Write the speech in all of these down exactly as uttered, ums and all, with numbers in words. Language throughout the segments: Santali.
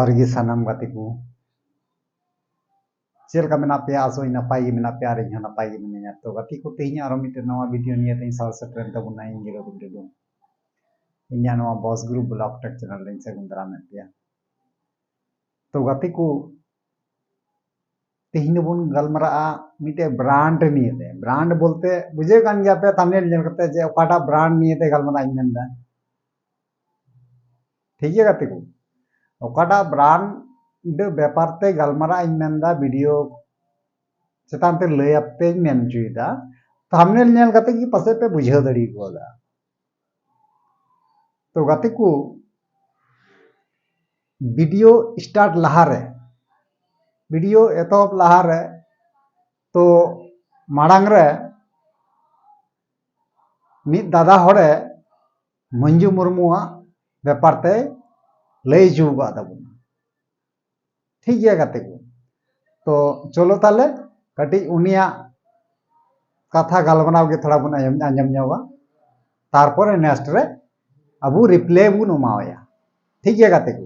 ᱡᱚᱦᱟᱨ ᱜᱮ ᱥᱟᱱᱟᱢ ᱜᱟᱛᱮ ᱠᱚ᱾ ᱪᱮᱫ ᱞᱮᱠᱟ ᱢᱮᱱᱟᱜ ᱯᱮᱭᱟ? ᱟᱥᱚᱜ ᱟᱹᱧ ᱱᱟᱯᱟᱭ ᱜᱮ ᱢᱮᱱᱟᱜ ᱯᱮᱭᱟ ᱟᱨ ᱤᱧ ᱦᱚᱸ ᱱᱟᱯᱟᱭ ᱜᱮ ᱢᱤᱱᱟᱹᱧᱟ᱾ ᱛᱚ ᱜᱟᱛᱮ ᱠᱚ, ᱛᱮᱦᱮᱧ ᱟᱨᱚ ᱢᱤᱫᱴᱮᱱ ᱱᱟᱣᱟ ᱵᱷᱤᱰᱤᱭᱳ ᱱᱤᱭᱮ ᱛᱮᱧ ᱥᱟᱶ ᱥᱮᱴᱮᱨᱮᱱ ᱛᱟᱵᱚᱱᱟ ᱤᱧ ᱜᱮ ᱨᱚᱵᱤᱱ ᱴᱩᱰᱩ᱾ ᱤᱧᱟᱹᱜ ᱱᱚᱣᱟ ᱵᱚᱥ ᱜᱨᱩᱯ ᱵᱞᱚᱜ ᱴᱮᱠ ᱪᱮᱱᱮᱞ ᱨᱮᱧ ᱥᱟᱹᱜᱩᱱ ᱫᱟᱨᱟᱢᱮᱫ ᱯᱮᱭᱟ᱾ ᱛᱚ ᱜᱟᱛᱮ ᱠᱚ, ᱛᱮᱦᱮᱧ ᱫᱚᱵᱚᱱ ᱜᱟᱞᱢᱟᱨᱟᱜᱼᱟ ᱢᱤᱫᱴᱮᱡ ᱵᱨᱟᱱᱰ ᱱᱤᱭᱮᱛᱮ᱾ ᱵᱨᱟᱱᱰ ᱵᱚᱞᱛᱮ ᱵᱩᱡᱷᱟᱹᱣ ᱠᱟᱱ ᱜᱮᱭᱟ ᱯᱮ ᱛᱷᱟᱢᱵᱱᱮᱞ ᱧᱮᱞ ᱠᱟᱛᱮ ᱡᱮ ᱚᱠᱟᱴᱟᱜ ᱵᱨᱟᱱᱰ ᱱᱤᱭᱮᱛᱮ ᱜᱟᱞᱢᱟᱨᱟᱜ ᱤᱧ ᱢᱮᱱᱫᱟ᱾ ᱴᱷᱤᱠ ᱜᱮᱭᱟ ᱜᱟᱛᱮ ᱠᱚ, ᱚᱠᱟᱴᱟᱜ ᱵᱨᱟᱱᱰ ᱵᱮᱯᱟᱨ ᱛᱮ ᱜᱟᱞᱢᱟᱨᱟᱜ ᱤᱧ ᱢᱮᱱᱫᱟ ᱵᱷᱤᱰᱤᱭᱳ ᱪᱮᱛᱟᱱ ᱛᱮ ᱞᱟᱹᱭ ᱟᱯᱮᱧ ᱢᱮᱱ ᱦᱚᱪᱚᱭᱮᱫᱟ᱾ ᱛᱷᱟᱢᱵᱱᱮᱞ ᱧᱮᱞ ᱠᱟᱛᱮ ᱜᱮ ᱯᱟᱥᱮᱡ ᱯᱮ ᱵᱩᱡᱷᱟᱹᱣ ᱫᱟᱲᱮ ᱜᱚᱫᱟ᱾ ᱛᱚ ᱜᱟᱛᱮ ᱠᱚ, ᱵᱷᱤᱰᱤᱭᱳ ᱥᱴᱟᱨᱴ ᱞᱟᱦᱟᱨᱮ, ᱵᱷᱤᱰᱤᱭᱳ ᱮᱛᱚᱦᱚᱵ ᱞᱟᱦᱟᱨᱮ, ᱛᱚ ᱢᱟᱲᱟᱝ ᱨᱮ ᱢᱤᱫ ᱫᱟᱫᱟ ᱦᱚᱲᱮ ᱢᱚᱧᱡᱩ ᱢᱩᱨᱢᱩᱣᱟᱜ ᱵᱮᱯᱟᱨ ᱛᱮᱭ ᱞᱟᱹᱭ ᱦᱚᱪᱚ ᱟᱠᱟᱫ ᱛᱟᱵᱚᱱᱟ᱾ ᱴᱷᱤᱠ ᱜᱮᱭᱟ ᱜᱟᱛᱮ ᱠᱚ, ᱛᱚ ᱪᱚᱞᱚ ᱛᱟᱦᱞᱮ ᱠᱟᱹᱴᱤᱡ ᱩᱱᱤᱭᱟᱜ ᱠᱟᱛᱷᱟ ᱜᱟᱞᱢᱟᱨᱟᱣ ᱜᱮ ᱛᱷᱚᱲᱟ ᱵᱚᱱ ᱟᱸᱡᱚᱢ, ᱟᱸᱡᱚᱢ ᱧᱚᱜᱟ, ᱛᱟᱨᱯᱚᱨᱮ ᱱᱮᱠᱥᱴ ᱨᱮ ᱟᱵᱚ ᱨᱤᱯᱞᱟᱭ ᱵᱚᱱ ᱮᱢᱟᱣᱟᱭᱟ᱾ ᱴᱷᱤᱠ ᱜᱮᱭᱟ ᱜᱟᱛᱮ ᱠᱚ?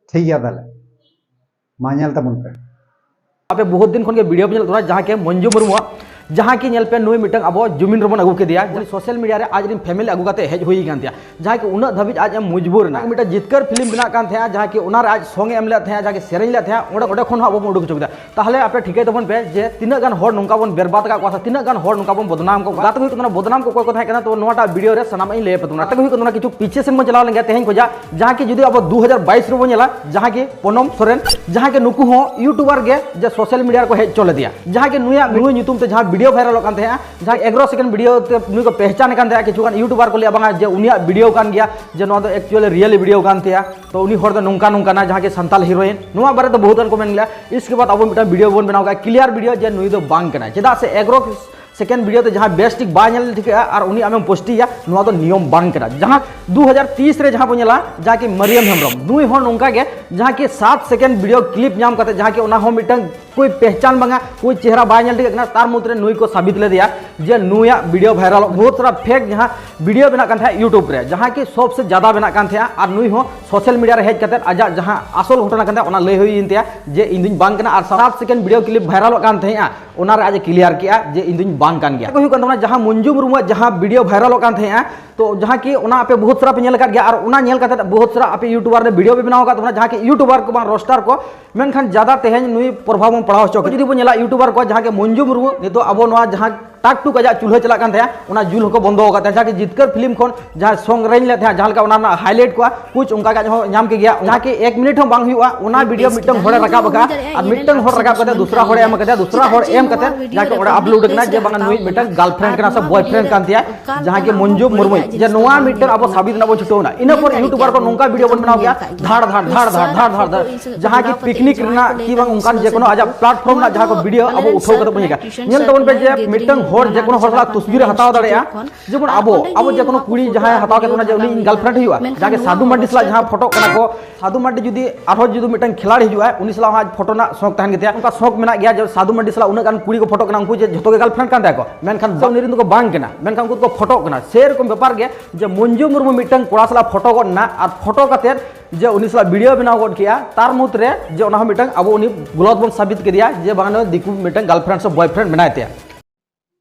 ᱴᱷᱤᱠ ᱜᱮᱭᱟ ᱛᱟᱦᱞᱮ, ᱢᱟ ᱧᱮᱞ ᱛᱟᱵᱚᱱ ᱯᱮ᱾ ᱟᱯᱮ ᱵᱚᱦᱩᱛ ᱫᱤᱱ ᱠᱷᱚᱱ ᱜᱮ ᱵᱷᱤᱰᱤᱭᱳ ᱯᱮ ᱧᱮᱞ ᱛᱟᱵᱚᱱᱟ, ᱡᱟᱦᱟᱸ ᱠᱤ ᱢᱚᱧᱡᱩ ᱢᱩᱨᱢᱩᱣᱟᱜ, ᱡᱟᱦᱟᱸ ᱠᱤ ᱧᱮᱞ ᱯᱮ ᱱᱩᱭ ᱢᱤᱫᱴᱟᱝ ᱟᱵᱚ ᱡᱩᱢᱤᱱ ᱨᱮᱵᱚᱱ ᱟᱹᱜᱩ ᱠᱮᱫᱮᱭᱟ, ᱩᱱᱤ ᱥᱳᱥᱟᱞ ᱢᱤᱰᱤᱭᱟ ᱨᱮ ᱟᱡ ᱨᱮᱱ ᱯᱷᱮᱢᱤᱞᱤ ᱟᱹᱜᱩ ᱠᱟᱛᱮ ᱦᱮᱡ ᱦᱩᱭ ᱟᱠᱟᱱ ᱛᱟᱭᱟ, ᱡᱟᱦᱟᱸ ᱠᱤ ᱩᱱᱟᱹᱜ ᱫᱷᱟᱹᱵᱤᱡ ᱟᱡ ᱮ ᱢᱚᱡᱽᱵᱩᱨ ᱮᱱᱟ᱾ ᱢᱤᱫᱴᱟᱝ ᱡᱤᱛᱠᱟᱹᱨ ᱯᱷᱤᱞᱢ ᱵᱮᱱᱟᱜ ᱠᱟᱱ ᱛᱟᱦᱮᱸᱜᱼᱟ, ᱡᱟᱦᱟᱸ ᱠᱤ ᱚᱱᱟᱨᱮ ᱟᱡ ᱥᱚᱝ ᱮ ᱮᱢ ᱞᱮᱫ ᱛᱟᱦᱮᱸᱜᱼᱟ, ᱡᱟᱦᱟᱸ ᱠᱤ ᱥᱮᱨᱮᱧ ᱞᱮᱫ ᱛᱟᱦᱮᱸᱜᱼᱟ, ᱚᱸᱰᱮ, ᱚᱸᱰᱮ ᱠᱷᱚᱱ ᱦᱚᱸ ᱟᱵᱚ ᱵᱚᱱ ᱩᱰᱩᱠ ᱦᱚᱪᱚ ᱠᱮᱫᱟ᱾ ᱛᱟᱦᱞᱮ ᱟᱯᱮ ᱴᱷᱤᱠᱟᱹᱭ ᱛᱟᱵᱚᱱ ᱯᱮ ᱡᱮ ᱛᱤᱱᱟᱹᱜ ᱜᱟᱱ ᱦᱚᱲ ᱱᱚᱝᱠᱟ ᱵᱚᱱ ᱵᱮᱨᱵᱟᱫ ᱟᱠᱟᱫ ᱠᱚᱣᱟ ᱥᱮ ᱛᱤᱱᱟᱹᱜ ᱜᱟᱱ ᱦᱚᱲ ᱱᱚᱝᱠᱟ ᱵᱚᱱ ᱵᱚᱫᱱᱟᱢ ᱟᱠᱟᱫ ᱠᱚᱣᱟ᱾ ᱜᱟᱛᱮ ᱠᱚ ᱦᱩᱭᱩᱜ ᱠᱟᱱᱟ, ᱵᱚᱫᱱᱟᱢ ᱠᱚ ᱚᱠᱚᱭ ᱠᱚ ᱛᱟᱦᱮᱸ ᱠᱟᱱᱟ, ᱛᱚ ᱱᱚᱣᱟᱴᱟᱜ ᱵᱷᱤᱰᱤᱭᱳ ᱨᱮ ᱥᱟᱱᱟᱢᱟᱜ ᱤᱧ ᱞᱟᱹᱭ ᱟᱯᱮ ᱛᱟᱵᱚᱱᱟ᱾ ᱜᱟᱛᱮ ᱠᱚ ᱦᱩᱭᱩᱜ ᱠᱟᱱᱟ, ᱠᱤᱪᱷᱩ ᱯᱤᱪᱷᱮ ᱥᱮᱱ ᱵᱚᱱ ᱪᱟᱞᱟᱣ ᱞᱮᱱ ᱜᱮ ᱛᱮᱦᱮᱧ ᱠᱷᱚᱱᱟᱜ, ᱡᱟᱦᱟᱸ ᱠᱤ ᱡᱩᱫᱤ ᱟᱵᱚ ᱫᱩ ᱦᱟᱡᱟᱨ ᱵᱟᱭᱤᱥ ᱨᱮᱵᱚᱱ ᱧᱮᱞᱟ, ᱡᱟᱦᱟᱸ ᱠᱤ ᱯᱚᱱᱚᱢ ᱥᱚᱨᱮᱱ, ᱡᱟᱦᱟᱸ ᱠᱤ ᱱᱩᱠᱩ ᱦᱚᱸ ᱭᱩᱴᱩᱵᱟᱨ ᱜᱮ, ᱡᱮ ᱥᱳᱥᱟᱞ ᱢᱤᱰᱤᱭᱟ ᱨᱮᱠᱚ ᱦᱮᱡ ᱦᱚᱪᱚ ᱞᱮᱫᱮᱭᱟ, ᱡᱟᱦᱟᱸ ᱠᱤ ᱱᱩᱭᱟᱜ, ᱱᱩᱭ ᱧᱩᱛᱩᱢ ᱛᱮ ᱡᱟᱦᱟᱸ ᱵᱷᱤᱰᱤᱭᱳ ᱵᱷᱟᱭᱨᱟᱞᱚᱜ ᱠᱟᱱ ᱛᱟᱦᱮᱸᱜᱼᱟ, ᱡᱟᱦᱟᱸ ᱮᱜᱟᱨᱚ ᱥᱮᱠᱮᱱᱰ ᱵᱷᱤᱰᱤᱭᱳ ᱛᱮ ᱱᱩᱭ ᱠᱚ ᱯᱮᱦᱪᱟᱱ ᱠᱟᱱ ᱛᱟᱦᱮᱸᱜᱼᱟ, ᱠᱤᱪᱷᱩ ᱜᱟᱱ ᱭᱩᱴᱩᱵᱟᱨ ᱠᱚ ᱞᱟᱹᱭᱟ ᱵᱟᱝᱟ ᱡᱮ ᱩᱱᱤᱭᱟᱜ ᱵᱷᱤᱰᱤᱭᱳ ᱠᱟᱱ ᱜᱮᱭᱟ, ᱡᱮ ᱱᱚᱣᱟ ᱫᱚ ᱮᱠᱪᱩᱭᱟᱞᱤ ᱨᱤᱭᱮᱞᱤ ᱵᱷᱤᱰᱤᱭᱳ ᱠᱟᱱ ᱛᱟᱭᱟ, ᱛᱚ ᱩᱱᱤ ᱦᱚᱲ ᱫᱚ ᱱᱚᱝᱠᱟ ᱱᱚᱝᱠᱟᱱᱟ, ᱡᱟᱦᱟᱸ ᱠᱤ ᱥᱟᱱᱛᱟᱞ ᱦᱤᱨᱳᱭᱤᱱ, ᱱᱚᱣᱟ ᱵᱟᱨᱮ ᱛᱮ ᱵᱚᱦᱩᱛ ᱜᱟᱱ ᱠᱚ ᱢᱮᱱ ᱜᱮᱭᱟ᱾ ᱤᱥᱠᱮ ᱵᱟᱫ ᱟᱵᱚ ᱢᱤᱫᱴᱟᱝ ᱵᱷᱤᱰᱤᱭᱳ ᱵᱚᱱ ᱵᱮᱱᱟᱣ ᱠᱟᱜᱼᱟ, ᱠᱞᱤᱭᱟᱨ ᱵᱷᱤᱰᱤᱭᱳ, ᱡᱮ ᱱᱩᱭ ᱫᱚ ᱵᱟᱝ ᱠᱟᱱᱟᱭ, ᱪᱮᱫᱟᱜ ᱥᱮ ᱮᱜᱟᱨᱚ ᱥᱮᱠᱮᱱᱰ ᱵᱷᱤᱰᱤᱭᱳ ᱛᱮ ᱡᱟᱦᱟᱸ ᱵᱮᱥ ᱴᱷᱤᱠ ᱵᱟᱭ ᱧᱮᱞ ᱴᱷᱤᱠᱟᱹᱜᱼᱟ ᱟᱨ ᱩᱱᱤ ᱟᱢᱮᱢ ᱯᱳᱥᱴᱤᱭᱟ, ᱱᱚᱣᱟ ᱫᱚ ᱱᱤᱭᱚᱢ ᱵᱟᱝ ᱠᱟᱱᱟ᱾ ᱡᱟᱦᱟᱸ ᱫᱩ ᱦᱟᱡᱟᱨ ᱛᱮᱭᱤᱥ ᱨᱮ ᱡᱟᱦᱟᱸ ᱵᱚᱱ ᱧᱮᱞᱟ, ᱡᱟᱦᱟᱸ ᱠᱤ ᱢᱟᱨᱤᱭᱟᱢ ᱦᱮᱢᱵᱨᱚᱢ, ᱱᱩᱭ ᱦᱚᱸ ᱱᱚᱝᱠᱟ ᱜᱮ, ᱡᱟᱦᱟᱸ ᱠᱤ ᱥᱟᱛ ᱥᱮᱠᱮᱱᱰ ᱵᱷᱤᱰᱤᱭᱳ ᱠᱞᱤᱯ ᱧᱟᱢ ᱠᱟᱛᱮ, ᱡᱟᱦᱟᱸ ᱠᱤ ᱚᱱᱟ ᱦᱚᱸ ᱢᱤᱫᱴᱟᱝ ᱠᱳᱭ ᱯᱮᱦᱪᱟᱱ ᱵᱟᱝᱟ, ᱠᱳᱭ ᱪᱮᱦᱨᱟ ᱵᱟᱭ ᱧᱮᱞ ᱴᱷᱤᱠᱟᱹᱜ ᱠᱟᱱᱟ, ᱛᱟᱨ ᱢᱩᱫᱽᱨᱮ ᱱᱩᱭ ᱠᱚ ᱥᱟᱵᱤᱛ ᱞᱮᱫᱮᱭᱟ᱾ ᱡᱮ ᱱᱩᱭᱟᱜ ᱵᱷᱤᱰᱤᱭᱳ ᱵᱷᱟᱭᱨᱟᱞᱚᱜ, ᱵᱚᱦᱩᱛ ᱥᱟᱨᱟ ᱯᱷᱮᱠ ᱡᱟᱦᱟᱸ ᱵᱷᱤᱰᱤᱭᱳ ᱵᱮᱱᱟᱜ ᱠᱟᱱ ᱛᱟᱦᱮᱸᱫ ᱭᱩᱴᱩᱵ ᱨᱮ, ᱡᱟᱦᱟᱸ ᱠᱤ ᱥᱚᱵ ᱥᱮ ᱡᱟᱫᱟ ᱵᱮᱱᱟᱜ ᱠᱟᱱ ᱛᱟᱦᱮᱸᱫ, ᱟᱨ ᱱᱩᱭ ᱦᱚᱸ ᱥᱳᱥᱟᱞ ᱢᱤᱰᱤᱭᱟ ᱨᱮ ᱦᱮᱡ ᱠᱟᱛᱮ ᱟᱡᱟᱜ ᱡᱟᱦᱟᱸ ᱟᱥᱚᱞ ᱜᱷᱚᱴᱚᱱᱟ ᱠᱟᱱ ᱛᱟᱦᱮᱸᱫ ᱚᱱᱟ ᱞᱟᱹᱭ ᱦᱩᱭᱮᱱ ᱛᱟᱭᱟ ᱡᱮ ᱤᱧ ᱫᱩᱧ ᱵᱟᱝ ᱠᱟᱱᱟ, ᱟᱨ ᱥᱟᱛ ᱥᱮᱠᱮᱱᱰ ᱵᱷᱤᱰᱤᱭᱳ ᱠᱞᱤᱯ ᱵᱷᱟᱭᱨᱟᱞᱚᱜ ᱠᱟᱱ ᱛᱟᱦᱮᱸᱫᱼᱟ, ᱚᱱᱟ ᱨᱮ ᱟᱡ ᱮ ᱠᱞᱤᱭᱟᱨ ᱠᱮᱜᱼᱟ ᱡᱮ ᱤᱧ ᱫᱩᱧ ᱵᱟᱝ ᱠᱟᱱ ᱜᱮᱭᱟ᱾ ᱦᱩᱭᱩᱜ ᱠᱟᱱ ᱛᱟᱵᱚᱱᱟ ᱡᱟᱦᱟᱸ ᱢᱚᱧᱡᱩ ᱢᱩᱨᱢᱩᱣᱟᱜ ᱡᱟᱦᱟᱸ ᱵᱷᱤᱰᱤᱭᱳ ᱵᱷᱟᱭᱨᱟᱞᱚᱜ ᱠᱟᱱ ᱛᱟᱦᱮᱸᱫᱼᱟ, ᱛᱚ ᱡᱟᱦᱟᱸ ᱠᱤ ᱚᱱᱟ ᱟᱯᱮ ᱵᱚᱦᱩᱛ ᱥᱟᱨᱟ ᱯᱮ ᱧᱮᱞ ᱟᱠᱟᱫ ᱜᱮᱭᱟ, ᱟᱨ ᱚᱱᱟ ᱧᱮᱞ ᱠᱟᱛᱮ ᱵᱚᱦᱩᱛ ᱥᱟᱨᱟ ᱟᱯᱮ ᱭᱩᱴᱩᱵᱟᱨ ᱨᱮ ᱵᱷᱤᱰᱤᱭᱳ ᱯᱮ ᱵᱮᱱᱟᱣ ᱟᱠᱟᱫ ᱛᱟᱵᱚᱱᱟ, ᱡᱟᱦᱟᱸ ᱠᱤ ᱭᱩᱴᱩᱵᱟᱨ ᱠᱚ ᱵᱟᱝ ᱨᱳᱥᱴᱟᱨ ᱠᱚ, ᱢᱮᱱᱠᱷᱟᱱ ᱡᱟᱫᱟ ᱛᱮᱦᱮᱧ ᱱᱩᱭ ᱯᱨᱚᱵᱷᱟᱵ ᱵᱚᱱ ᱯᱟᱲᱟᱣ ᱦᱚᱪᱚ ᱠᱮᱫᱟ᱾ ᱡᱩᱫᱤ ᱵᱚᱱ ᱧᱮᱞᱟ ᱭᱩᱴᱩᱵᱟᱨ ᱠᱚ, ᱡᱟᱦᱟᱸ ᱠᱤ ᱢᱚᱧᱡᱩ ᱢᱩᱨᱢᱩ ᱱᱤᱛᱚᱜ ᱟᱵᱚ ᱱᱚᱣᱟ ᱡᱟᱦᱟᱸ ᱴᱟᱠ ᱴᱩᱠ ᱟᱡᱟᱜ ᱪᱩᱞᱦᱟᱹ ᱪᱟᱞᱟᱜ ᱠᱟᱱ ᱛᱟᱦᱮᱸᱫ, ᱚᱱᱟ ᱡᱩᱞ ᱦᱚᱸᱠᱚ ᱵᱚᱱᱫᱚ ᱟᱠᱟᱫ ᱛᱟᱦᱮᱸᱫ᱾ ᱡᱟᱦᱟᱸ ᱠᱤ ᱡᱤᱛᱠᱟᱹᱨ ᱯᱷᱤᱞᱢ ᱠᱷᱚᱱ ᱡᱟᱦᱟᱸ ᱥᱚᱝ ᱨᱮᱧ ᱞᱮᱫ ᱛᱟᱦᱮᱸᱫ, ᱡᱟᱦᱟᱸ ᱞᱮᱠᱟ ᱚᱱᱟ ᱨᱮᱱᱟᱜ ᱦᱟᱭᱞᱟᱭᱤᱴ ᱠᱚᱜᱼᱟ, ᱠᱩᱪ ᱚᱱᱠᱟ ᱜᱮ ᱟᱡ ᱦᱚᱸ ᱧᱟᱢ ᱠᱮᱫ ᱜᱮᱭᱟ᱾ ᱚᱱᱟ ᱠᱤ ᱮᱠ ᱢᱤᱱᱤᱴ ᱦᱚᱸ ᱵᱟᱝ ᱦᱩᱭᱩᱜᱼᱟ, ᱚᱱᱟ ᱵᱷᱤᱰᱤᱭᱳ ᱢᱤᱫᱴᱟᱝ ᱦᱚᱲᱮ ᱨᱟᱠᱟᱵ ᱟᱠᱟᱫᱼᱟ, ᱟᱨ ᱢᱤᱫᱴᱟᱝ ᱦᱚᱲ ᱨᱟᱠᱟᱵ ᱠᱟᱛᱮ ᱫᱩᱥᱨᱟ ᱦᱚᱲᱮ ᱮᱢ ᱠᱟᱫᱮᱭᱟ, ᱫᱩᱥᱨᱟ ᱦᱚᱲ ᱮᱢ ᱠᱟᱛᱮ ᱡᱟᱦᱟᱸ ᱠᱤ ᱚᱸᱰᱮ ᱟᱯᱞᱳᱰ ᱠᱟᱱᱟ ᱡᱮ ᱵᱟᱝᱟ ᱱᱩᱭ ᱢᱤᱫᱴᱟᱝ ᱜᱟᱨᱞᱯᱷᱨᱮᱱᱰ ᱠᱟᱱᱟ ᱥᱮ ᱵᱚᱭᱯᱷᱨᱮᱱᱰ ᱠᱟᱱ ᱛᱟᱭᱟ, ᱡᱟᱦᱟᱸ ᱠᱤ ᱢᱚᱧᱡᱩ ᱢᱩᱨᱢᱩ, ᱡᱮ ᱱᱚᱣᱟ ᱢᱤᱫᱴᱟᱝ ᱟᱵᱚ ᱥᱟᱵᱤᱛ ᱨᱮᱱᱟᱜ ᱵᱚᱱ ᱪᱷᱩᱴᱟᱹᱣ ᱮᱱᱟ᱾ ᱤᱱᱟᱹ ᱯᱚᱨ ᱭᱩᱴᱩᱵᱟᱨ ᱠᱚ ᱱᱚᱝᱠᱟ ᱵᱷᱤᱰᱤᱭᱳ ᱵᱚᱱ ᱵᱮᱱᱟᱣ ᱠᱮᱜᱼᱟ, ᱫᱷᱟᱲ ᱫᱷᱟᱲ ᱫᱷᱟᱲ ᱫᱷᱟᱲ ᱫᱷᱟᱲ ᱫᱷᱟᱲ ᱫᱷᱟᱲ, ᱡᱟᱦᱟᱸ ᱠᱤ ᱯᱤᱠᱱᱤᱠ ᱨᱮᱱᱟᱜ ᱠᱤ ᱵᱟᱝ ᱚᱱᱠᱟᱱ ᱡᱮ ᱠᱳᱱᱳ ᱟᱡᱟᱜ ᱯᱞᱟᱴᱯᱷᱚᱨᱢ ᱨᱮᱱᱟᱜ ᱡᱟᱦᱟᱸ ᱠᱚ ᱵᱷᱤᱰᱤᱭᱳ ᱟᱵᱚ ᱩᱴᱷᱟᱹᱣ ᱠᱟᱛᱮ ᱵᱚᱱ ᱧᱮᱞ ᱠᱟᱜᱼᱟ᱾ ᱧᱮᱞ ᱛᱟᱵᱚᱱ ᱯᱮ ᱡᱮ ᱢᱤᱫᱴᱟᱝ ᱦᱚᱲ ᱡᱮ ᱠᱳᱱᱳ ᱦᱚᱲ ᱥᱟᱞᱟᱜ ᱛᱚᱥᱵᱤᱨ ᱮ ᱦᱟᱛᱟᱣ ᱫᱟᱲᱮᱭᱟᱜᱼᱟ, ᱡᱮᱢᱚᱱ ᱟᱵᱚ, ᱟᱵᱚ ᱡᱮ ᱠᱳᱱᱳ ᱠᱩᱲᱤ ᱡᱟᱦᱟᱸᱭ ᱦᱟᱛᱟᱣ ᱠᱮᱫ ᱵᱚᱱᱟ ᱡᱮ ᱩᱱᱤ ᱤᱧ ᱜᱟᱨᱞᱯᱷᱨᱮᱱᱰ ᱦᱩᱭᱩᱜᱼᱟ, ᱡᱟᱦᱟᱸ ᱠᱤ ᱥᱟᱫᱷᱩ ᱢᱟᱱᱰᱤ ᱥᱟᱞᱟᱜ ᱡᱟᱦᱟᱸ ᱯᱷᱳᱴᱳᱜ ᱠᱟᱱᱟ ᱠᱚ, ᱥᱟᱫᱷᱩ ᱢᱟᱱᱰᱤ ᱡᱩᱫᱤ ᱟᱨᱦᱚᱸ ᱡᱩᱫᱤ ᱢᱤᱫᱴᱟᱝ ᱠᱷᱤᱞᱟᱲᱤ ᱦᱤᱡᱩᱜᱼᱟ, ᱩᱱᱤ ᱥᱟᱞᱟᱜ ᱦᱚᱸ ᱟᱡ ᱯᱷᱳᱴᱳ ᱨᱮᱱᱟᱜ ᱥᱚᱠ ᱛᱟᱦᱮᱱ ᱜᱮᱛᱟᱭᱟ᱾ ᱚᱱᱠᱟ ᱥᱚᱠ ᱢᱮᱱᱟᱜ ᱜᱮᱭᱟ ᱡᱮ ᱥᱟᱫᱷᱩ ᱢᱟᱱᱰᱤ ᱥᱟᱞᱟᱜ ᱩᱱᱟᱹᱜ ᱜᱟᱱ ᱠᱩᱲᱤ ᱠᱚ ᱯᱷᱳᱴᱳᱜ ᱠᱟᱱᱟ, ᱩᱱᱠᱩ ᱡᱮ ᱡᱷᱚᱛᱚ ᱜᱮ ᱜᱟᱨᱞᱯᱷᱨᱮᱱᱰ ᱠᱟᱱ ᱛᱟᱭᱟ ᱠᱚ, ᱢᱮᱱᱠᱷᱟᱱ ᱩᱱᱤ ᱨᱮᱱ ᱫᱚᱠᱚ ᱵᱟᱝ ᱠᱟᱱᱟ, ᱢᱮᱱᱠᱷᱟᱱ ᱩᱱᱠᱩ ᱫᱚᱠᱚ ᱯᱷᱳᱴᱳᱜ ᱠᱟᱱᱟ᱾ ᱥᱮᱨᱚᱠᱚᱢ ᱵᱮᱯᱟᱨ ᱜᱮ ᱡᱮ ᱢᱚᱧᱡᱩ ᱢᱩᱨᱢᱩ ᱢᱤᱫᱴᱟᱝ ᱠᱚᱲᱟ ᱥᱟᱞᱟᱜ ᱯᱷᱳᱴᱳ ᱜᱚᱫ ᱮᱱᱟ, ᱟᱨ ᱯᱷᱳᱴᱳ ᱠᱟᱛᱮᱫ ᱡᱮ ᱩᱱᱤ ᱥᱟᱞᱟᱜ ᱵᱷᱤᱰᱤᱭᱳ ᱵᱮᱱᱟᱣ ᱜᱚᱫ ᱠᱮᱜᱼᱟ, ᱛᱟᱨ ᱢᱩᱫᱽᱨᱮ ᱡᱮ ᱚᱱᱟ ᱦᱚᱸ ᱢᱤᱫᱴᱟᱝ ᱟᱵᱚ ᱩᱱᱤ ᱜᱚᱞᱚᱛ ᱵᱚᱱ ᱥᱟᱵᱤᱛ ᱠᱮᱫᱮᱭᱟ ᱡᱮ ᱵᱟᱝ ᱱᱩᱭ ᱫᱤᱠᱩ ᱢᱤᱫᱴᱟᱝ ᱜᱟᱨᱞᱯᱷᱨᱮᱱᱰ ᱥᱮ ᱵᱚᱭᱯᱷᱨᱮᱱᱰ ᱢᱮᱱᱟᱭ ᱛᱟᱭᱟ᱾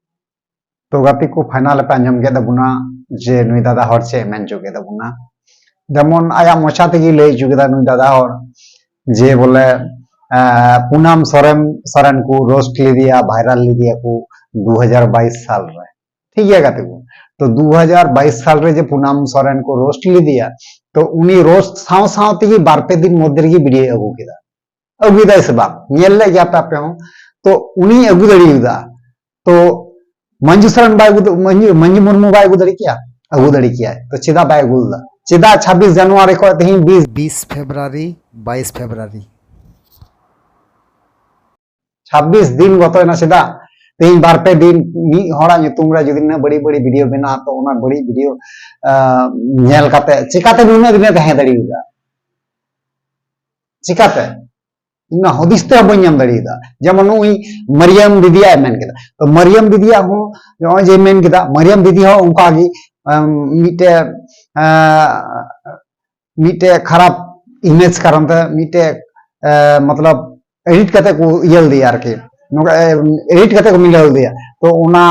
ᱛᱚ ᱜᱟᱛᱮ ᱠᱚ, ᱯᱷᱟᱭᱱᱟᱞ ᱯᱮ ᱟᱸᱡᱚᱢ ᱠᱮᱫ ᱛᱟᱵᱚᱱᱟ ᱡᱮ ᱱᱩᱭ ᱫᱟᱫᱟ ᱦᱚᱲ ᱪᱮᱫ ᱮ ᱢᱮᱱ ᱦᱚᱪᱚ ᱠᱮᱫ ᱛᱟᱵᱚᱱᱟ᱾ ᱡᱮᱢᱚᱱ ᱟᱭᱟᱜ ᱢᱚᱪᱟ ᱛᱮᱜᱮ ᱞᱟᱹᱭ ᱦᱚᱪᱚ ᱠᱮᱫᱟ ᱱᱩᱭ ᱫᱟᱫᱟ ᱦᱚᱲ ᱡᱮ ᱵᱚᱞᱮ, ᱟᱸ, ᱯᱩᱱᱟᱢ ᱥᱚᱨᱮᱱ, ᱥᱚᱨᱮᱱ ᱠᱚ ᱨᱳᱥᱴ ᱞᱮᱫᱮᱭᱟ, ᱵᱷᱟᱭᱨᱟᱞ ᱞᱮᱫᱮᱭᱟ ᱠᱚ ᱫᱩ ᱦᱟᱡᱟᱨ ᱵᱟᱭᱤᱥ ᱥᱟᱞ ᱨᱮ᱾ ᱴᱷᱤᱠ ᱜᱮᱭᱟ ᱜᱟᱛᱮ ᱠᱚ, ᱛᱚ ᱫᱩ ᱦᱟᱡᱟᱨ ᱵᱟᱭᱤᱥ ᱥᱟᱞ ᱨᱮ ᱡᱮ ᱯᱩᱱᱟᱢ ᱥᱚᱨᱮᱱ ᱠᱚ ᱨᱳᱥᱴ ᱞᱮᱫᱮᱭᱟ, ᱛᱚ ᱩᱱᱤ ᱨᱳᱥᱴ ᱥᱟᱶ ᱥᱟᱶ ᱛᱮᱜᱮ ᱵᱟᱨ ᱯᱮ ᱫᱤᱱ ᱢᱚᱫᱽᱫᱷᱮ ᱨᱮᱜᱮ ᱵᱷᱤᱰᱤᱭᱳᱭ ᱟᱹᱜᱩ ᱠᱮᱫᱟ᱾ ᱟᱹᱜᱩᱭᱮᱫᱟᱭ ᱥᱮ ᱵᱟᱝ? ᱧᱮᱞ ᱞᱮᱫ ᱜᱮᱭᱟ ᱯᱮ ᱟᱯᱮ ᱦᱚᱸ᱾ ᱛᱚ ᱩᱱᱤ ᱟᱹᱜᱩ ᱫᱟᱲᱮᱭᱟᱫᱟ᱾ ᱛᱚ ᱢᱟᱹᱡᱷᱤ ᱥᱚᱨᱮᱱ ᱵᱟᱭ ᱟᱹᱜᱩ ᱫᱟ-, ᱢᱟᱹᱡᱷᱤ, ᱢᱟᱹᱡᱷᱤ ᱢᱩᱨᱢᱩ ᱵᱟᱭ ᱟᱹᱜᱩ ᱫᱟᱲᱮ ᱠᱮᱭᱟ? ᱟᱹᱜᱩ ᱫᱟᱲᱮ ᱠᱮᱭᱟᱭ᱾ ᱛᱚ ᱪᱮᱫᱟᱜ ᱵᱟᱭ ᱟᱹᱜᱩ ᱞᱮᱫᱟ? ᱪᱮᱫᱟᱜ ᱪᱷᱟᱵᱵᱤᱥ ᱡᱟᱱᱩᱣᱟᱨᱤ ᱠᱷᱚᱱ ᱛᱮᱦᱮᱧ ᱵᱤᱥ, ᱵᱤᱥ ᱯᱷᱮᱵᱽᱨᱩᱣᱟᱨᱤ, ᱵᱟᱭᱤᱥ ᱯᱷᱮᱵᱽᱨᱩᱣᱟᱨᱤ, ᱪᱷᱟᱵᱵᱤᱥ ᱫᱤᱱ ᱜᱚᱛᱚᱭᱮᱱᱟ, ᱪᱮᱫᱟᱜ? ᱛᱮᱦᱮᱧ ᱵᱟᱨ ᱯᱮ ᱫᱤᱱ ᱢᱤᱫ ᱦᱚᱲᱟᱜ ᱧᱩᱛᱩᱢ ᱨᱮ ᱡᱩᱫᱤ ᱱᱩᱱᱟᱹᱜ ᱵᱟᱹᱲᱤᱡ ᱵᱟᱹᱲᱤᱡ ᱵᱷᱤᱰᱤᱭᱳ ᱵᱮᱱᱟᱜᱼᱟ, ᱛᱚ ᱚᱱᱟ ᱵᱟᱹᱲᱤᱡ ᱵᱷᱤᱰᱤᱭᱳ, ᱟᱸ, ᱧᱮᱞ ᱠᱟᱛᱮ ᱪᱤᱠᱟᱛᱮ ᱱᱩᱱᱟᱹᱜ ᱫᱤᱱᱮ ᱛᱟᱦᱮᱸ ᱫᱟᱲᱮᱭᱟᱫᱟ? ᱪᱤᱠᱟᱛᱮ? ᱤᱧ ᱢᱟ ᱦᱩᱫᱤᱥ ᱛᱮᱦᱚᱸ ᱵᱟᱹᱧ ᱧᱟᱢ ᱫᱟᱲᱮᱭᱟᱫᱟ᱾ ᱡᱮᱢᱚᱱ ᱱᱩᱭ ᱢᱟᱨᱤᱭᱟᱢ ᱫᱤᱫᱤᱭᱟᱜ ᱮ ᱢᱮᱱ ᱠᱮᱫᱟ, ᱛᱚ ᱢᱟᱨᱤᱭᱟᱢ ᱫᱤᱫᱤᱭᱟᱜ ᱦᱚᱸ ᱱᱚᱜᱼᱚᱭ ᱡᱮ ᱢᱮᱱ ᱠᱮᱫᱟ, ᱢᱟᱨᱤᱭᱟᱢ ᱫᱤᱫᱤ ᱦᱚᱸ ᱚᱱᱠᱟ ᱜᱮ ᱟᱢ, ᱢᱤᱫᱴᱮᱡ ᱟᱸ, ᱢᱤᱫᱴᱮᱡ ᱠᱷᱟᱨᱟᱯ ᱤᱢᱮᱡᱽ ᱠᱟᱨᱚᱱ ᱛᱮ ᱢᱤᱫᱴᱮᱡ ᱟᱸ, ᱢᱚᱛᱞᱚᱵ ᱮᱰᱤᱴ ᱠᱟᱛᱮ ᱠᱚ ᱤᱭᱟᱹ ᱞᱮᱫᱮᱭᱟ ᱟᱨᱠᱤ, ᱱᱚᱝᱠᱟ ᱮᱰᱤᱴ ᱠᱟᱛᱮ ᱠᱚ ᱢᱤᱞᱟᱹᱣ ᱞᱮᱫᱮᱭᱟ᱾ ᱛᱚ ᱚᱱᱟ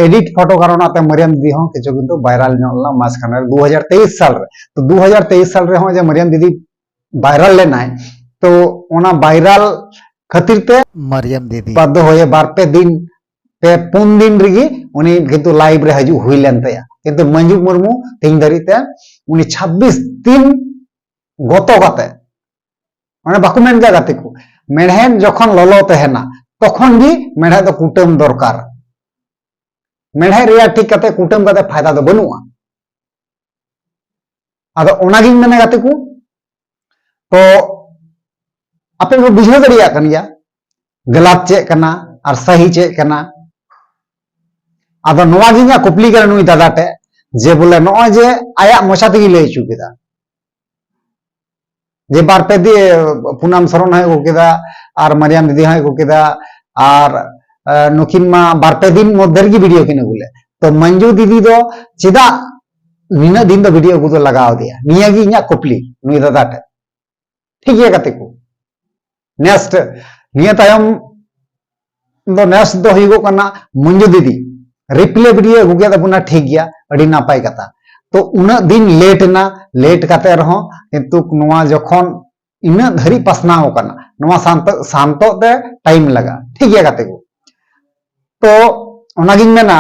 ᱮᱰᱤᱴ ᱯᱷᱳᱴᱳ ᱠᱟᱨᱚᱱ ᱛᱮ ᱢᱟᱨᱤᱭᱟᱢ ᱫᱤᱫᱤ ᱦᱚᱸ ᱠᱤᱪᱷᱩ ᱠᱤᱱᱛᱩ ᱵᱷᱟᱭᱨᱟᱞ ᱧᱚᱜ ᱞᱮᱱᱟ ᱢᱟᱥ ᱠᱷᱟᱱ ᱨᱮ ᱫᱩ ᱦᱟᱡᱟᱨ ᱛᱮᱭᱤᱥ ᱥᱟᱞ ᱨᱮ᱾ ᱛᱚ ᱫᱩ ᱦᱟᱡᱟᱨ ᱛᱮᱭᱤᱥ ᱥᱟᱞ ᱨᱮᱦᱚᱸ ᱡᱮ ᱢᱟᱨᱤᱭᱟᱢ ᱫᱤᱫᱤ ᱵᱷᱟᱭᱨᱟᱞ ᱞᱮᱱᱟᱭ, ᱛᱚ ᱚᱱᱟ ᱵᱷᱟᱭᱨᱟᱞ ᱠᱷᱟᱹᱛᱤᱨ ᱛᱮ ᱢᱟᱨᱤᱭᱟᱢ ᱫᱤᱫᱤ ᱵᱟᱫᱽᱫᱷᱚ ᱦᱚᱭᱮ ᱵᱟᱨ ᱯᱮ ᱫᱤᱱ, ᱯᱮ ᱯᱩᱱ ᱫᱤᱱ ᱨᱮᱜᱮ ᱩᱱᱤ ᱠᱤᱱᱛᱩ ᱞᱟᱭᱤᱵᱷ ᱨᱮ ᱦᱤᱡᱩᱜ ᱦᱩᱭ ᱞᱮᱱ ᱛᱟᱭᱟ᱾ ᱠᱤᱱᱛᱩ ᱢᱚᱧᱡᱩ ᱢᱩᱨᱢᱩ ᱛᱮᱦᱮᱧ ᱫᱷᱟᱹᱨᱤᱡ ᱛᱮ ᱩᱱᱤ ᱪᱷᱟᱵᱵᱤᱥ ᱫᱤᱱ ᱜᱚᱛᱚ ᱠᱟᱛᱮ, ᱢᱟᱱᱮ ᱵᱟᱠᱚ ᱢᱮᱱ ᱜᱮᱭᱟ ᱜᱟᱛᱮ ᱠᱚ, ᱢᱮᱲᱦᱮᱫ ᱡᱚᱠᱷᱚᱱ ᱞᱚᱞᱚ ᱛᱟᱦᱮᱱᱟ ᱛᱚᱠᱷᱚᱱ ᱜᱮ ᱢᱮᱲᱦᱮᱫ ᱫᱚ ᱠᱩᱴᱟᱹᱢ ᱫᱚᱨᱠᱟᱨ᱾ ᱢᱮᱲᱦᱮᱫ ᱨᱮᱭᱟᱲ ᱴᱷᱤᱠ ᱠᱟᱛᱮ ᱠᱩᱴᱟᱹᱢ ᱠᱟᱛᱮ ᱯᱷᱟᱭᱫᱟ ᱫᱚ ᱵᱟᱹᱱᱩᱜᱼᱟ᱾ ᱟᱫᱚ ᱚᱱᱟᱜᱤᱧ ᱢᱮᱱᱟ ᱜᱟᱛᱮ ᱠᱚ, ᱛᱚ ᱟᱯᱮ ᱯᱮ ᱵᱩᱡᱷᱟᱹᱣ ᱫᱟᱲᱮᱭᱟᱜ ᱠᱟᱱ ᱜᱮᱭᱟ ᱜᱟᱞᱟᱛ ᱪᱮᱫ ᱠᱟᱱᱟ ᱟᱨ ᱥᱟᱦᱤ ᱪᱮᱫ ᱠᱟᱱᱟ᱾ ᱟᱫᱚ ᱱᱚᱣᱟ ᱜᱮ ᱤᱧᱟᱹᱜ ᱠᱩᱠᱞᱤ ᱠᱟᱱᱟ ᱱᱩᱭ ᱫᱟᱫᱟ ᱴᱷᱮᱡ, ᱡᱮ ᱵᱚᱞᱮ ᱱᱚᱜᱼᱚᱭ ᱡᱮ ᱟᱭᱟᱜ ᱢᱚᱪᱟ ᱛᱮᱜᱮ ᱞᱟᱹᱭ ᱦᱚᱪᱚ ᱠᱮᱫᱟ, ᱡᱮ ᱵᱟᱨ ᱯᱮ ᱫᱤᱱ ᱯᱩᱱᱟᱢ ᱥᱚᱨᱚᱱ ᱦᱚᱸᱭ ᱟᱹᱜᱩ ᱠᱮᱫᱟ ᱟᱨ ᱢᱟᱨᱤᱭᱟᱢ ᱫᱤᱫᱤ ᱦᱚᱸᱭ ᱟᱹᱜᱩ ᱠᱮᱫᱟ, ᱟᱨ ᱟᱸ, ᱱᱩᱠᱤᱱ ᱢᱟ ᱵᱟᱨ ᱯᱮ ᱫᱤᱱ ᱢᱚᱫᱽᱫᱷᱮ ᱨᱮᱜᱮ ᱵᱷᱤᱰᱤᱭᱳ ᱠᱤᱱ ᱟᱹᱜᱩ ᱞᱮᱫ᱾ ᱛᱚ ᱢᱚᱧᱡᱩ ᱫᱤᱫᱤ ᱫᱚ ᱪᱮᱫᱟᱜ ᱱᱤᱱᱟᱹᱜ ᱫᱤᱱ ᱫᱚ ᱵᱷᱤᱰᱤᱭᱳ ᱟᱹᱜᱩ ᱫᱚ ᱞᱟᱜᱟᱣ ᱟᱫᱮᱭᱟ? ᱱᱤᱭᱟᱹ ᱜᱮ ᱤᱧᱟᱹᱜ ᱠᱩᱠᱞᱤ ᱱᱩᱭ ᱫᱟᱫᱟ ᱴᱷᱮᱡ᱾ ᱴᱷᱤᱠ ᱜᱮᱭᱟ ᱜᱟᱛᱮ ᱠᱚ, ᱱᱮᱠᱥᱴ, ᱱᱤᱭᱟᱹ ᱛᱟᱭᱚᱢ ᱫᱚ ᱱᱮᱠᱥᱴ ᱫᱚ ᱦᱩᱭᱩᱜᱚᱜ ᱠᱟᱱᱟ ᱢᱚᱧᱡᱩ ᱫᱤᱫᱤ ᱨᱤᱯᱞᱮ ᱵᱷᱤᱰᱤᱭᱳ ᱟᱹᱜᱩ ᱠᱮᱫ ᱛᱟᱵᱚᱱᱟ, ᱴᱷᱤᱠ ᱜᱮᱭᱟ, ᱟᱹᱰᱤ ᱱᱟᱯᱟᱭ ᱠᱟᱛᱷᱟ᱾ ᱛᱚ ᱩᱱᱟᱹᱜ ᱫᱤᱱ ᱞᱮᱴ ᱮᱱᱟ, ᱞᱮᱴ ᱠᱟᱛᱮ ᱨᱮᱦᱚᱸ ᱠᱤᱱᱛᱩ ᱱᱚᱣᱟ ᱡᱚᱠᱷᱚᱱ ᱤᱱᱟᱹᱜ ᱫᱷᱟᱹᱨᱤᱡ ᱯᱟᱥᱱᱟᱣ ᱟᱠᱟᱱᱟ, ᱱᱚᱣᱟ ᱥᱟᱱᱛᱚ-, ᱥᱟᱱᱛᱚᱜ ᱛᱮ ᱴᱟᱭᱤᱢ ᱞᱟᱜᱟᱜᱼᱟ, ᱴᱷᱤᱠ ᱜᱮᱭᱟ ᱜᱟᱛᱮ ᱠᱚ᱾ ᱛᱚ ᱚᱱᱟᱜᱤᱧ ᱢᱮᱱᱟ,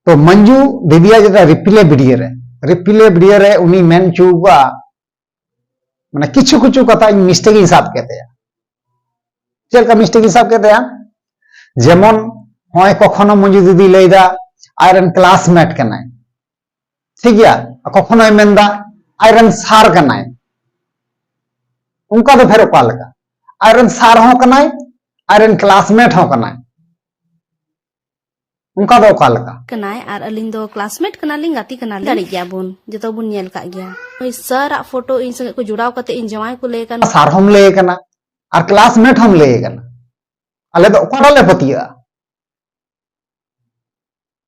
ᱛᱚ ᱢᱚᱧᱡᱩ ᱫᱤᱫᱤᱭᱟᱜ ᱡᱮᱴᱟ ᱨᱤᱯᱞᱮ ᱵᱷᱤᱰᱤᱭᱳ ᱨᱮ, ᱨᱤᱯᱞᱮ ᱵᱷᱤᱰᱤᱭᱳ ᱨᱮ ᱩᱱᱤ ᱢᱮᱱ ᱦᱚᱪᱚ ᱠᱟᱜᱼᱟ, ᱢᱟᱱᱮ ᱠᱤᱪᱷᱩ ᱠᱤᱪᱷᱩ ᱠᱟᱛᱷᱟ ᱤᱧ ᱢᱤᱥᱴᱮᱠ ᱤᱧ ᱥᱟᱵ ᱠᱮᱫ ᱛᱟᱭᱟ᱾ ᱪᱮᱫ ᱞᱮᱠᱟ ᱢᱤᱥᱴᱮᱠ ᱤᱧ ᱥᱟᱵ ᱠᱮᱫ ᱛᱟᱭᱟ? ᱡᱮᱢᱚᱱ ᱱᱚᱜᱼᱚᱭ ᱠᱚᱠᱷᱚᱱᱳ ᱢᱚᱧᱡᱩ ᱫᱤᱫᱤ ᱞᱟᱹᱭᱫᱟ ᱟᱡᱨᱮᱱ ᱠᱞᱟᱥᱢᱮᱴ ᱠᱟᱱᱟᱭ, ᱴᱷᱤᱠ ᱜᱮᱭᱟ, ᱠᱚᱠᱷᱚᱱᱳᱭ ᱢᱮᱱᱫᱟ ᱟᱡᱨᱮᱱ ᱥᱟᱨ ᱠᱟᱱᱟᱭ᱾ ᱚᱱᱠᱟ ᱫᱚ ᱯᱷᱮᱨ ᱚᱠᱟ ᱞᱮᱠᱟ? ᱟᱡᱨᱮᱱ ᱥᱟᱨ ᱦᱚᱸ ᱠᱟᱱᱟᱭ, ᱟᱡᱨᱮᱱ ᱠᱞᱟᱥᱢᱮᱴ ᱦᱚᱸ ᱠᱟᱱᱟᱭ, ᱚᱱᱠᱟ ᱫᱚ ᱚᱠᱟ ᱞᱮᱠᱟ? ᱠᱟᱱᱟᱭ ᱟᱨ ᱟᱹᱞᱤᱧ ᱫᱚ ᱠᱞᱟᱥᱢᱮᱴ ᱠᱟᱱᱟᱞᱤᱧ, ᱜᱟᱛᱮ ᱠᱟᱱᱟᱞᱤᱧ᱾ ᱫᱟᱲᱮᱜ ᱜᱮᱭᱟ ᱵᱚᱱ, ᱡᱚᱛᱚ ᱵᱚᱱ ᱧᱮᱞ ᱠᱟᱜ ᱜᱮᱭᱟ᱾ ᱱᱩᱭ ᱥᱟᱨᱟᱜ ᱯᱷᱳᱴᱳ ᱤᱧ ᱥᱚᱸᱜᱮ ᱠᱚ ᱡᱚᱲᱟᱣ ᱠᱟᱛᱮ ᱤᱧ ᱡᱟᱶᱟᱭ ᱠᱚ ᱞᱟᱹᱭ ᱠᱟᱱᱟ᱾ ᱥᱟᱨ ᱦᱚᱸᱢ ᱞᱟᱹᱭ ᱠᱟᱱᱟ ᱟᱨ ᱠᱞᱟᱥᱢᱮᱴ ᱦᱚᱸᱢ ᱞᱟᱹᱭ ᱠᱟᱱᱟ᱾ ᱟᱞᱮ ᱫᱚ ᱚᱠᱟᱴᱟᱜ ᱞᱮ ᱯᱟᱹᱛᱭᱟᱹᱜᱼᱟ?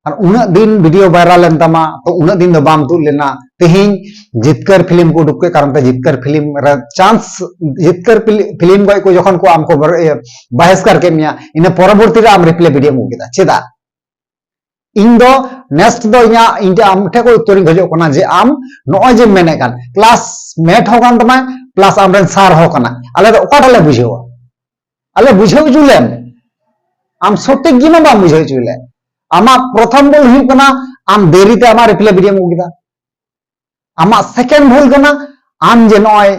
ᱟᱨ ᱩᱱᱟᱹᱜ ᱫᱤᱱ ᱵᱷᱤᱰᱤᱭᱳ ᱵᱷᱟᱭᱨᱟᱞ ᱞᱮᱱ ᱛᱟᱢᱟ, ᱛᱚ ᱩᱱᱟᱹᱜ ᱫᱤᱱ ᱫᱚ ᱵᱟᱢ ᱛᱩᱫ ᱞᱮᱱᱟ᱾ ᱛᱮᱦᱮᱧ ᱡᱤᱛᱠᱟᱹᱨ ᱯᱷᱤᱞᱢ ᱠᱚ ᱩᱰᱩᱠ ᱠᱮᱫ ᱠᱟᱨᱚᱱ ᱛᱮ ᱡᱤᱛᱠᱟᱹᱨ ᱯᱷᱤᱞᱢ ᱨᱮ ᱪᱟᱱᱥ, ᱡᱤᱛᱠᱟᱹᱨ ᱯᱷᱤᱞ-, ᱯᱷᱤᱞᱢ ᱜᱚᱡ ᱠᱚ ᱡᱚᱠᱷᱚᱱ ᱠᱚ ᱟᱢ ᱠᱚ ᱵᱟᱨ-, ᱤᱭᱟᱹ, ᱵᱟᱦᱮᱥᱠᱟᱨ ᱠᱮᱫ ᱢᱮᱭᱟ, ᱤᱱᱟᱹ ᱯᱚᱨᱚᱵᱚᱨᱛᱤ ᱨᱮ ᱟᱢ ᱨᱤᱯᱞᱟᱭ ᱵᱷᱤᱰᱤᱭᱳᱢ ᱟᱹᱜᱩ ᱠᱮᱫᱟ᱾ ᱪᱮᱫᱟᱜ? ᱤᱧ ᱫᱚ ᱱᱮᱠᱥᱴ ᱫᱚ ᱤᱧᱟᱹᱜ, ᱤᱧ ᱴᱷᱮᱱ ᱟᱢ ᱴᱷᱮᱱ ᱠᱷᱚᱱ ᱩᱛᱛᱚᱨᱤᱧ ᱠᱷᱚᱡᱚᱜ ᱠᱟᱱᱟ ᱡᱮ ᱟᱢ ᱱᱚᱜᱼᱚᱭ ᱡᱮᱢ ᱢᱮᱱᱮᱫ ᱠᱟᱱ ᱠᱞᱟᱥᱢᱮᱴ ᱦᱚᱸ ᱠᱟᱱ ᱛᱟᱢᱟ, ᱯᱞᱟᱥ ᱟᱢᱨᱮᱱ ᱥᱟᱨ ᱦᱚᱸ ᱠᱟᱱᱟ, ᱟᱞᱮ ᱫᱚ ᱚᱠᱟᱴᱟᱜ ᱞᱮ ᱵᱩᱡᱷᱟᱹᱣᱟ? ᱟᱞᱮ ᱵᱩᱡᱷᱟᱹᱣ ᱦᱚᱪᱚ ᱞᱮᱢ᱾ ᱟᱢ ᱥᱚᱴᱷᱤᱠ ᱜᱮ ᱢᱟ ᱵᱟᱢ ᱵᱩᱡᱷᱟᱹᱣ ᱦᱚᱪᱚ ᱞᱮ᱾ ᱟᱢᱟᱜ ᱯᱨᱚᱛᱷᱚᱢ ᱵᱷᱩᱞ ᱦᱩᱭᱩᱜ ᱠᱟᱱᱟ, ᱟᱢ ᱫᱮᱨᱤᱛᱮ ᱟᱢᱟᱜ ᱨᱤᱯᱞᱟᱭ ᱵᱷᱤᱰᱤᱭᱳᱢ ᱟᱹᱜᱩ ᱠᱮᱫᱟ᱾ ᱟᱢᱟᱜ ᱥᱮᱠᱮᱱᱰ ᱵᱷᱩᱞ ᱠᱟᱱᱟ, ᱟᱢ ᱡᱮ ᱱᱚᱜᱼᱚᱭ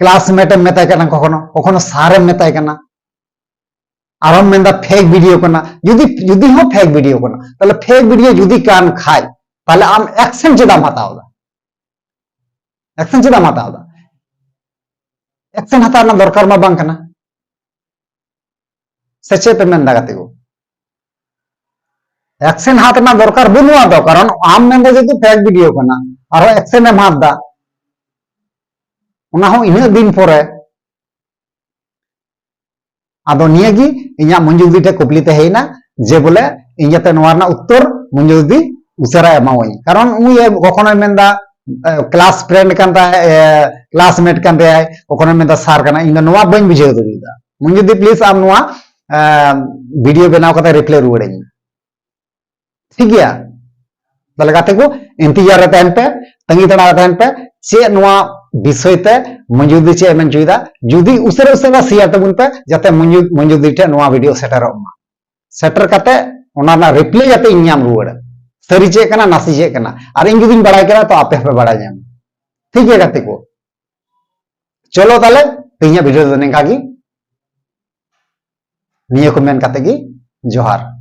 ᱠᱞᱟᱥᱢᱮᱴ ᱮᱢ ᱢᱮᱛᱟᱭ ᱠᱟᱱᱟ, ᱠᱚᱠᱷᱚᱱᱚ, ᱠᱚᱠᱷᱚᱱᱚ ᱥᱟᱨ ᱮᱢ ᱢᱮᱛᱟᱭ ᱠᱟᱱᱟ, ᱟᱨᱚᱢ ᱢᱮᱱᱫᱟ ᱯᱷᱮᱠ ᱵᱷᱤᱰᱤᱭᱳ ᱠᱟᱱᱟ᱾ ᱡᱩᱫᱤ, ᱡᱩᱫᱤ ᱦᱚᱸ ᱯᱷᱮᱠ ᱵᱷᱤᱰᱤᱭᱳ ᱠᱟᱱᱟ, ᱛᱟᱦᱞᱮ ᱯᱷᱮᱠ ᱵᱷᱤᱰᱤᱭᱳ ᱡᱩᱫᱤ ᱠᱟᱱ ᱠᱷᱟᱡ, ᱛᱟᱦᱞᱮ ᱟᱢ ᱮᱠᱥᱮᱱ ᱪᱮᱫᱟᱜ ᱮᱢ ᱦᱟᱛᱟᱣ ᱮᱫᱟ? ᱮᱠᱥᱮᱱ ᱪᱮᱫᱟᱜ ᱮᱢ ᱦᱟᱛᱟᱣ ᱮᱫᱟ? ᱮᱠᱥᱮᱱ ᱦᱟᱛᱟᱣ ᱨᱮᱱᱟᱜ ᱫᱚᱨᱠᱟᱨ ᱢᱟ ᱵᱟᱝ ᱠᱟᱱᱟ᱾ ᱥᱮ ᱪᱮᱫ ᱯᱮ ᱢᱮᱱᱫᱟ ᱜᱟᱛᱮ ᱠᱚ? ᱮᱠᱥᱮᱱ ᱦᱟᱛ ᱨᱮᱱᱟᱜ ᱫᱚᱨᱠᱟᱨ ᱵᱟᱹᱱᱩᱜᱼᱟ ᱛᱚ, ᱠᱟᱨᱚᱱ ᱟᱢ ᱢᱮᱱᱫᱟ ᱡᱮᱦᱮᱛᱩ ᱯᱷᱮᱠ ᱵᱷᱤᱰᱤᱭᱳ ᱠᱟᱱᱟ, ᱟᱨᱦᱚᱸ ᱮᱠᱥᱮᱱ ᱮᱢ ᱦᱟᱛ ᱫᱟ, ᱚᱱᱟ ᱦᱚᱸ ᱤᱱᱟᱹᱜ ᱫᱤᱱ ᱯᱚᱨᱮ᱾ ᱟᱫᱚ ᱱᱤᱭᱟᱹ ᱜᱮ ᱤᱧᱟᱹᱜ ᱢᱚᱧᱡᱩ ᱫᱤᱫᱤ ᱴᱷᱮᱱ ᱠᱩᱠᱞᱤ ᱛᱟᱦᱮᱸᱭᱮᱱᱟ ᱡᱮ ᱵᱚᱞᱮ ᱤᱧ ᱡᱟᱛᱮ ᱱᱚᱣᱟ ᱨᱮᱱᱟᱜ ᱩᱛᱛᱚᱨ ᱢᱚᱧᱡᱩ ᱫᱤᱫᱤ ᱩᱥᱟᱹᱨᱟ ᱮᱢᱟᱣᱟᱹᱧ, ᱠᱟᱨᱚᱱ ᱩᱱᱤ ᱠᱚᱠᱷᱚᱱᱚᱭ ᱢᱮᱱᱫᱟ ᱠᱞᱟᱥ ᱯᱷᱨᱮᱱᱰ ᱠᱟᱱ ᱛᱟᱭ, ᱠᱞᱟᱥᱢᱮᱴ ᱠᱟᱱ ᱛᱟᱭᱟᱭ, ᱠᱚᱠᱷᱚᱱᱚᱭ ᱢᱮᱱᱫᱟ ᱥᱟᱨ ᱠᱟᱱᱟ᱾ ᱤᱧ ᱫᱚ ᱱᱚᱣᱟ ᱵᱟᱹᱧ ᱵᱩᱡᱷᱟᱹᱣ ᱫᱟᱲᱮᱭᱟᱫᱟ᱾ ᱢᱚᱧᱡᱩ ᱫᱤᱫᱤ, ᱯᱞᱤᱡ ᱟᱢ ᱱᱚᱣᱟ ᱵᱷᱤᱰᱤᱭᱳ ᱵᱮᱱᱟᱣ ᱠᱟᱛᱮ ᱨᱤᱯᱞᱟᱭ ᱨᱩᱣᱟᱹᱲᱟᱹᱧ ᱢᱮ᱾ ᱴᱷᱤᱠ ᱜᱮᱭᱟ? ᱛᱟᱦᱞᱮ ᱜᱟᱛᱮ ᱠᱚ, ᱤᱱᱛᱮᱡᱟᱨ ᱨᱮ ᱛᱟᱦᱮᱱ ᱯᱮ, ᱛᱟᱺᱜᱤ ᱛᱟᱲᱟᱜ ᱨᱮ ᱛᱟᱦᱮᱱ ᱯᱮ᱾ ᱪᱮᱫ ᱱᱚᱣᱟ ᱵᱤᱥᱚᱭ ᱛᱮ ᱢᱚᱧᱡᱩ ᱫᱤ ᱪᱮᱫ ᱮ ᱢᱮᱱ ᱦᱚᱪᱚᱭᱮᱫᱟ? ᱡᱩᱫᱤ ᱩᱥᱟᱹᱨᱟ ᱩᱥᱟᱹᱨᱟ ᱥᱮᱭᱟᱨ ᱛᱟᱵᱚᱱ ᱯᱮ, ᱡᱟᱛᱮ ᱢᱚᱧᱡᱩ, ᱢᱚᱧᱡᱩ ᱫᱤ ᱴᱷᱮᱱ ᱱᱚᱣᱟ ᱵᱷᱤᱰᱤᱭᱳ ᱥᱮᱴᱮᱨᱚᱜ ᱢᱟ᱾ ᱥᱮᱴᱮᱨ ᱠᱟᱛᱮ ᱚᱱᱟ ᱨᱮᱱᱟᱜ ᱨᱤᱯᱞᱟᱭ ᱡᱟᱛᱮ ᱤᱧ ᱧᱟᱢ ᱨᱩᱣᱟᱹᱲᱟ, ᱥᱟᱹᱨᱤ ᱪᱮᱫ ᱠᱟᱱᱟ, ᱱᱟᱥᱮ ᱪᱮᱫ ᱠᱟᱱᱟ, ᱟᱨ ᱤᱧ ᱡᱩᱫᱤᱧ ᱵᱟᱲᱟᱭ ᱠᱮᱫᱟ ᱛᱚ ᱟᱯᱮ ᱦᱚᱸᱯᱮ ᱵᱟᱲᱟᱭ ᱧᱟᱢᱟ᱾ ᱴᱷᱤᱠ ᱜᱮᱭᱟ ᱜᱟᱛᱮ ᱠᱚ, ᱪᱚᱞᱚ ᱛᱟᱦᱞᱮ ᱛᱮᱦᱮᱧᱟᱜ ᱵᱷᱤᱰᱤᱭᱳ ᱫᱚ ᱱᱤᱝᱠᱟ ᱜᱮ᱾ ᱱᱤᱭᱟᱹ ᱠᱚ ᱢᱮᱱ ᱠᱟᱛᱮ ᱜᱮ ᱡᱚᱦᱟᱨ᱾